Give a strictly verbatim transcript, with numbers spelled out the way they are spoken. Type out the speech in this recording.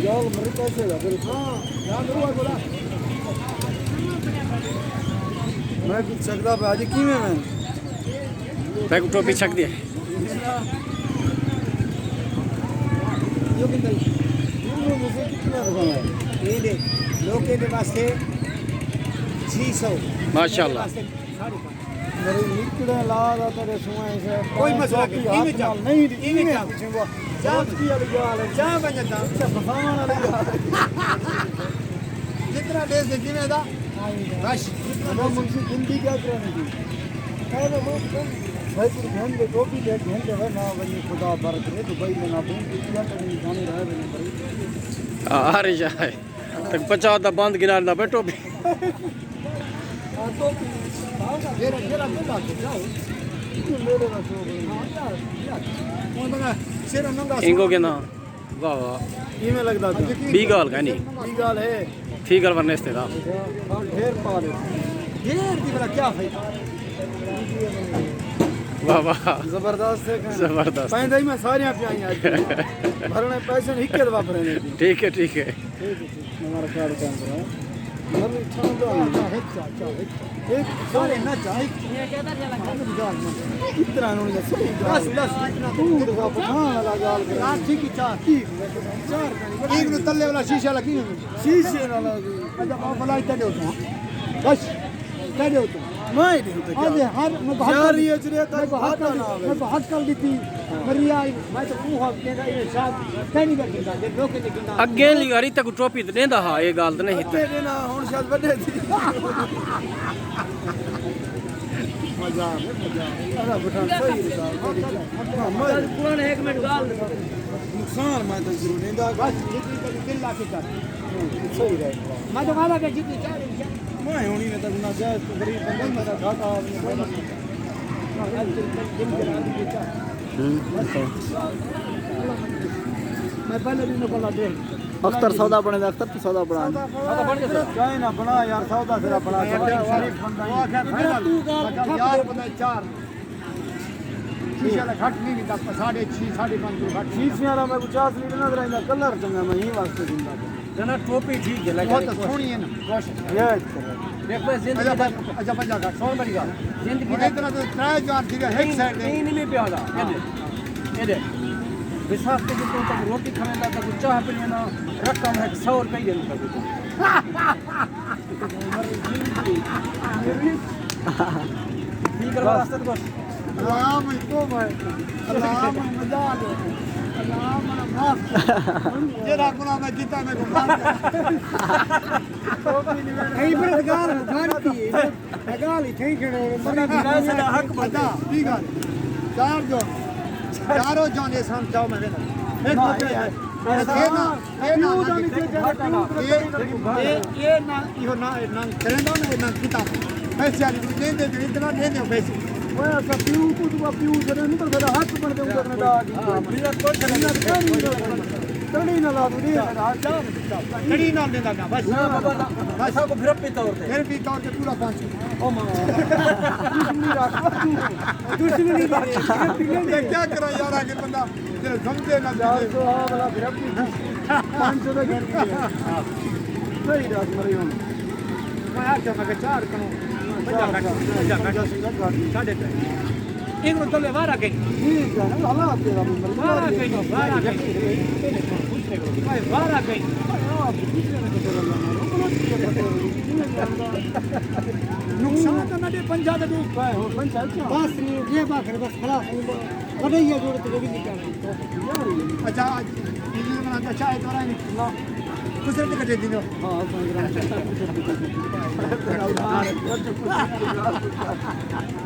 یار، میرے پیسے دا، میرے۔ میں کچھ چکدا پیا جی، کیویں میں؟ تیکوں ٹوپی چک دی۔ یہ دے، لوکے دے واسطے چھی سو۔ ماشاءاللہ۔ واسطے ساڑھے پنج۔ میرے نکڑے لا دا تیرے سوئیں سے۔ کوئی مسئلہ نہیں، ایویں چا۔ نہیں، ایویں چا۔ پچھوں جا۔ سوچ کی والی ڳالھ ہے۔ جا ونڄ تاں۔ اچھا، فساوݨ والی ڳالھ ہے۔ جتنا ݙے سے جیویں دا۔ بس۔ منشی زندگی کیا کرنے کی؟ بھائی، کوئی گھن دے، ٹوپی دے، گھن دے، نہ ونڄے، خدا بر کرے، دبئی میں نہ پہنچ، کیا کرنے کی، جانے رہے، بھائی۔ آ رہی ہے۔ تک پچا دا بند گنار دا بیٹھو بھی۔ انگو کے نا۔ واہ واہ۔ ایویں لڳدا پیا۔ ٻی ڳالھ کائنی۔ ٻی ڳالھ ہے۔ ٹھیک ڳالھ ورنے اس تے دا۔ ڈھیر پا لے۔ ڈھیر دی بلا کیا فائدہ؟ واہ واہ۔ زبردست ہے۔ زبردست۔ پائندہ ہی میں ساریاں پیائیں اڄ۔ بھرنے پیسے نہیں، ہکے دفعہ بھرنے۔ ٹھیک ہے، ٹھیک ہے۔ ٹھیک ہے، ٹھیک ہے۔ ہمارا کارڈ کام کرا۔ مطلب، ٹھاؤں دا۔ ہک چا، چا، ہک۔ ایک سارے نہ چا، ہک۔ اتنا انہوں نے صحیح ڳالھ۔ بس، بس، اتنا تو تو۔ پٹھان والا ڳالھ کر۔ ہاں، ٹھیک ہے، چار۔ ٹھیک ہے، چار کرنی۔ ایک نو تلے والا شیشہ لگی ہوئی۔ شیشے والا بھی۔ اچھا، بابا، فلائی تے ݙیو تو۔ بس، تے ݙیو تو۔ میں نہیں ہوتا کیا؟ ہاں جی، ہر، میں بہت یار، جلدی، یہ چلے تو میں بہت بھاگا جلدی، نہ ہوئے۔ میں بہت جلدی تھی۔ ہاں۔ مری آئی، میں تو منہ ہاتھ دیندا، یہ شاید کہیں نہیں کر سکتا، جب لوگ کے گندا۔ اڳے والی واری تک ٹوپی تے ݙیندا ہا، یہ ڳالھ تے نہیں۔ اڳے ݙیندا، ہݨ شاید وݙے تھی۔ مزہ آ گیا، مزہ آ گیا۔ ارے بیٹا، صحیح ہے، صاحب۔ ہاں، میں چل، پرانے ایک منٹ ڳالھ۔ نقصان میں تو ضرور ݙیندا۔ بس، جتنی تیری دل لا کے کر۔ صحیح رہے۔ میں تو وعدہ کر، جتنی چاہ رہی ہے۔ میں ہݨ ہی میں تاں ناجائز، تو غریب بندہ، میرا گھاٹا آ گیا۔ ہوں۔ میں پہلے بھی نقل آ دے۔ اختر سودا بݨے دا، اختر تو سودا بݨا۔ سودا بݨ کے سودا۔ چائے نہ بݨا یار، سودا سرا بݨا۔ شریف بندہ ہی۔ میرا تو ڳالھ یار بندہ چار۔ شیشے والا گھٹ نہیں ویندا، ساڑھے چھی، ساڑھے پنج کلو گھٹ نہیں ویندا۔ شیشے والا میں کچھ آس نہیں نظر آئیندا، کلر چنگا، میں ہی واسطے گھندا پیا۔ جناب، ٹوپی ٹھیک ہے، لیکن بہت سوہݨی ہے نا۔ کوشش۔ یہ کرو۔ دیکھ، میں زندگی اچھا، دا اچھا، پنجاہ گھٹ۔ سوہݨ والی ڳالھ۔ زندگی ہݨ دا اتنا تو ترے ہزار تھی ڳئے، ہک سائیڈ دے۔ تین نہیں پیا دا۔ اے دے۔ اے دے۔ وساخ تے جتوں تک روٹی کھاویندا، تک چاہ پیندا، رقم ہے سو روپے دی تک۔ ٹھیک ہے، بس۔ راستے تو بس۔ اللہ من توبہ ہے۔ اللہ من مجال ہے۔ اللہ من معاف۔ جیڑھا گناہ میں کیتا، میں کو معاف کر۔ کہیں پر گار ہو، گار کی ہے۔ گال ہی تھئی کھڑے ہو۔ سارا حق بندا۔ اچھا، ٹھیک ہے۔ چار جو۔ چاروں جو نے سام چاہو میں۔ ایک نہ، روپے۔ اے نہ، اے نہ، پیو دا نہ نہیں کیتے۔ اے، اے، اے نہ، ایہو نہ، اے نہ کریندا نہ، اے نہ کیتا۔ پیسے والی کوئی ݙیندے تے اتنا ݙیندے ہو پیسے۔ اوئے، اساں پیو کوں تو پیو جݙاں نکل ساݙا حق بݨدے اوں تے ݙا ݙیندے۔ ہاں، منت کوئی نہیں۔ منت کوئی نہیں۔ تڑی نہ لا تو ݙے ساݙا حق۔ تڑی نہ ݙیندا نہ، بس۔ نہ بابا، نہ۔ بس۔ اساں کو گھرپی طور تے۔ گھرپی طور تے پورا پانچ سو۔ او ماں۔ دشمنی رکھ۔ دشمنی دی۔ اے کیا کرا یار، آ کے بندہ جے سمجھے نہ چار سو آ والا پھر اپنی پنج سو دا گھن گیا۔ صحیح دس مرے ہن۔ میں آکھیا میں کہ چار کنوں پنجاہ گھٹ، پنجاہ گھٹ۔ ساڑھے ترے۔ اینوں تلے وارا کہیں۔ ٹھیک ہے، حالات تیرا بھی مر وارا کہیں، وارا کہیں۔ بھائی، وارا کہیں۔ نقصان تو نہ دے، پنجاہ دے دے۔ بس نہیں، یہ بات ہے، بس خلاص۔ وݙے ہی جوڑ تے بھی نکال۔ اچھا، اچھا، اچھا، اے تو رہا نہیں۔ نہ۔ دوسرے تے کٹے دینو۔ ہاں، ہاں، سمجھ رہا ہوں۔